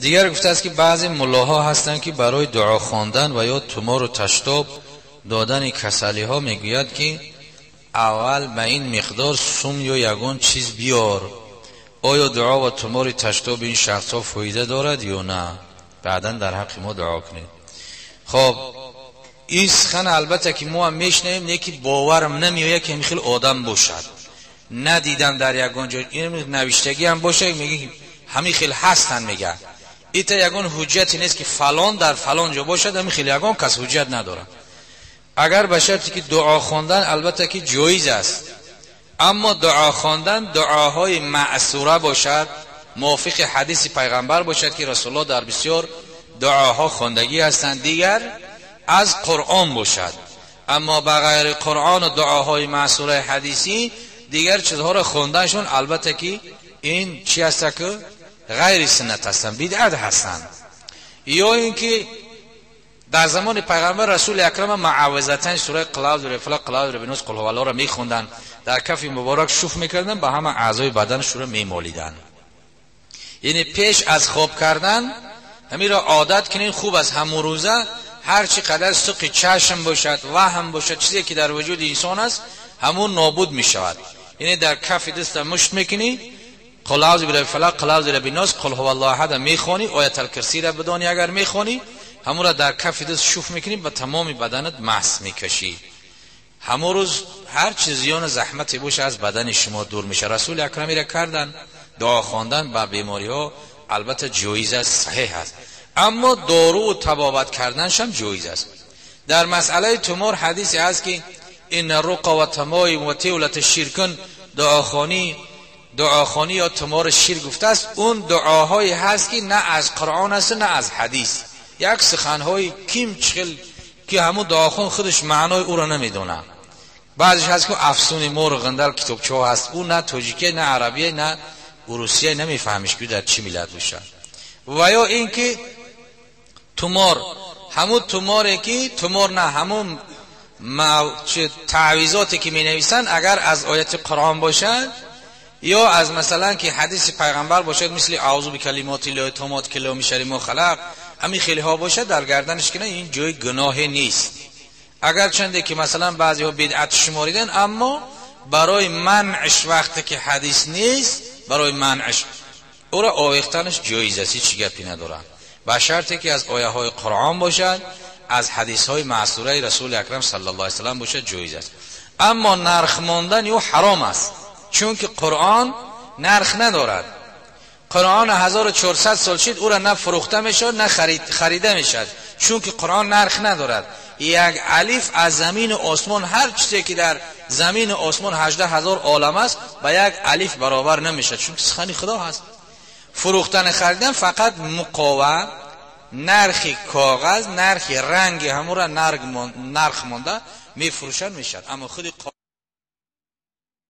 Дигар гуфтааст ки баъзе муллоҳо ҳастанд ки барои дуо хондан ва ё тумору таштоб додани касалиҳо мегӯяд ки аввал ба ин миқдор сум ё ягон чиз биёр. Оё дуо ва тумори таштоби ин шахсҳо фоида дорад ё на? Баъдан дар ҳаққи мо дуо кунед. Хоб, ин сухан албатта ки мо ҳам мешнавем, не ки боварам намеояд ки ҳамин хел одам бошад. Надидам дар ягон ҷо, ин навиштагӣ ҳам бошад, мегӯ ҳамин хел ҳастанд, мега. Ита ягон ҳуҷҷате нест ки фалон дар фалон ҷо бошад, ҳамин хел ягон кас ҳуҷҷат надорад. Агар ба шарте ки дуо хондан албатта ки ҷоиз аст, аммо дуо хондан дуоҳои маъсура бошад, мувофиқи ҳадиси пайғамбар бошад ки расулуллоҳ дар бисёр дуоҳо хондагӣ ҳастанд, дигар аз қуръон бошад. Аммо ба ғайри қуръону дуоҳои маъсураи ҳадисӣ дигар чизҳоро хонданшон албатта ки ин чи аст ки ғайри суннат ҳастанд, бидъат ҳастанд. Ё ин ки дар замони пайғамбар расули акрам муаввизатайн сураи қул аъузу бираббил фалақ, қул аъузу бираббин нос, қул ҳуваллоҳро мехонданд, дар кафи муборак шуф мекарданд, ба ҳама аъзои баданашонро мемолиданд. Яъне пеш аз хоб кардан ҳаминро одат кунед, хуб аст. Ҳамун рӯза ҳар чӣ қадар суқи чашм бошад, ваҳм бошад, чизе ки дар вуҷуди инсон аст, ҳамун нобуд мешавад. Яъне дар кафи даста мушт мекунӣ, қул аъузу бираббил фалақ, қул аъузу бираббин нос, қул ҳуваллоҳу аҳад мехонӣ, оятал курсиро бидонӣ агар мехонӣ, ҳамонро дар кафи даст шуф мекунӣ, ба тамоми баданат мас мекашӣ. Ҳамон рӯз ҳар чи зиёну заҳмате боша аз бадани шумо дур мешавад. Расули акрамиро кардан, дуо хондан ба бемориҳо албатта ҷоиз аст, саҳеҳ аст, аммо дору табобат карданшам ҷоиз аст. Дар масъалаи тумор ҳадисе ҳаст ки ин руқа ва тамоим ва тивлати ширкун, дуохонӣ ё тумори шир гуфтааст. Он дуоҳое ҳаст ки на аз қуръон аст, на аз ҳадис, як суханҳои ким чихел ки ҳамун дуохон худаш маънои ӯро намедонад. Баъзеш ҳаст ки афсуни мору ғандал китобчаҳо ҳаст, ӯ на тоҷикия, на арабия, на урусия намефаҳмиш ки дар чӣ миллат бошад. Ва ё ин ки тумор, ҳамун туморе ки тумор на, ҳамун таъвизоте ки менависанд, агар аз ояти қуръон бошад ё аз масалан ки ҳадиси пайғамбар бошад, мисли аъузу бикалимоти ллоҳи томмати ки мин шарри мо халақ, ҳамин хелиҳо бошад, дар гарданаш кина ин ҷои гуноҳе нест. Агарчанде ки масалан баъзеҳо бидъат шуморидан, аммо барои манъш вақте ки ҳадис нест, барои манъш ӯро овехтанаш ҷоиз аст, ҳеҷ гапе надорад, ба шарте ки аз ояҳои қуръон бошад, аз ҳадисҳои маъсураи расули акрам саллаллоҳу алайҳи васаллам бошад, ҷоиз аст. Аммо нарх мондани ӯ ҳаром аст, чунки қуръон нарх надорад. Қуръон 1400 сол шид, ӯро на фурӯхта мешавад, на харида мешавад, чунки қуръон нарх надорад. Як алиф аз замину осмон, ҳар чизе ки дар замину осмон 18,000 олам аст, ба як алиф баробар намешавад, чунки сухани худо ҳаст. Фурӯхтан харидан фақат муқова, нархи коғаз, нархи ранги ҳамура нарх монда мефурӯшанд мешавад, аммо худи